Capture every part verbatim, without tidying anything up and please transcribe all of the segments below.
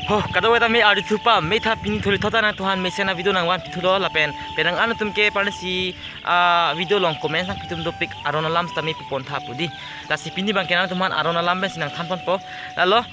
Ho, kadokave tame arjuthu pame tha, pini tholi thota nangtumphan mesen a-video nangvanpi thulo lapen penang an atum ke parnesi a-video along comment nangpitum dopik aron alam sitame pupon tha pu di. Lasi pini abangke nangtumphan aron alam pensi nangthanponpo. Lalo,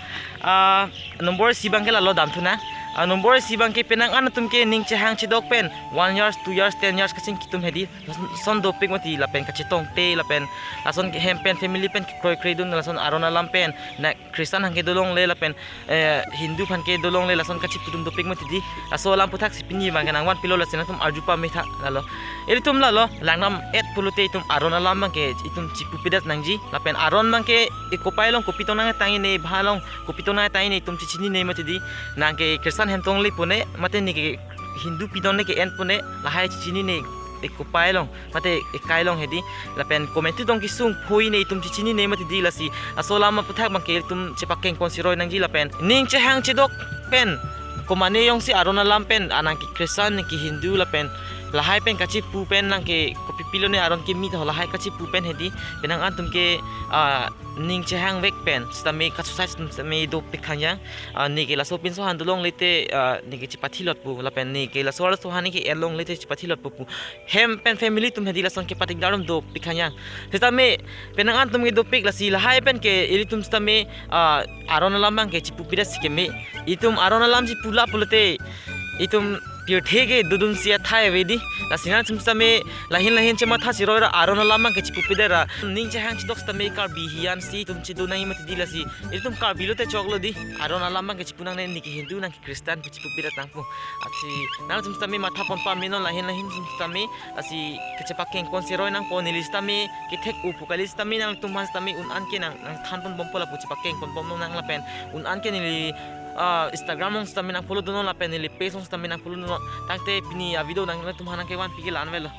ah, number isi abangke lalo damthunang. Ah, number isi abangke penang an atum ke ning chehang chedok pen one years, two years, ten years kachingki atum hedi. Lason dopik mati lapen kachetongte lapen lason hem pen family pen kroikre dun lason aron alam pen na Christian aphan ke dolongle lapen, eh, Hindu aphan ke dolongle lason kachiputum dopik mati di. Laso alam aputhak si pini abangke nangvanpilo, lasi nangtum arju pame tha lalo. Ilitum lalo langdam-et pulote itum aron alam abangke itum chipupedet nangji lapen aron abangke ekopai along kopi tong nangtang-ine, bha along kopi tong nangtang-ine itum chechinine mati di. Nang ke Christian hem tongle pune mate ne ke Hindu pi tong ne ke-en pune lahai chechinine ekopai along mate ekai along hedi lapen komantu tong kesung phoine itum chechinine mati di, lasi laso alam aputhak abangke itum chepakengpon siroi nangji lapen ning chehang chedok pen komane jongsi aron alam pen, ah, nang ke Christian, nang ke Hindu lapen lahai pen kachipu pen nang ke kopi pilone aron keme tho lahai kachipu pen hedi penang an atum ke, ah, ning chehang vek pen sitame ka-suicide sitame dopik khangjang. Ah, ne ke laso pinso aphan dolongle te, ah, ne ke chepathilot pu lapen ne ke laso arloso aphan ne ke-en longle te chepathilot pu pu. Hem pen family atum hedi lason kepatik darum dopik khangjang. Sitame penang an atum ke dopik, lasi lahai pen ke ilitum sitame, ah, aron alam abangke chipupedet si keme. Itum aron alam chipu la pulote itum pirthe ke dodunsi athai ave di. Lasi nangtum sitame lahin lahin chematha siroi ra aron alam abangke chipupedet ra. Ning chehang chedok sitame Karbi hiyan si itum chedo nangji mati di, lasi itum Karbi lote choklo di. Aron alam abangke chipu nangne, ne ke Hindu nang ke Christian pu chipupedet nangpo. Lasi nangtum sitame mathapon pame non lahin lahin atum sitame. Lasi kachepakengpon siroi nangpo, neli sitame kethek-o pu kali sitame nangtum aphan sitame un-an ke nang, nangthanponbompo lapu chepakengponbom nang lapen un-an ke neli, ah, Instagram along sitame nang-follow dunnon lapen neli page along sitame nang-follow dunnon. Tangte pini a-video nangtum aphan nangkevanpi ke la-an avelo.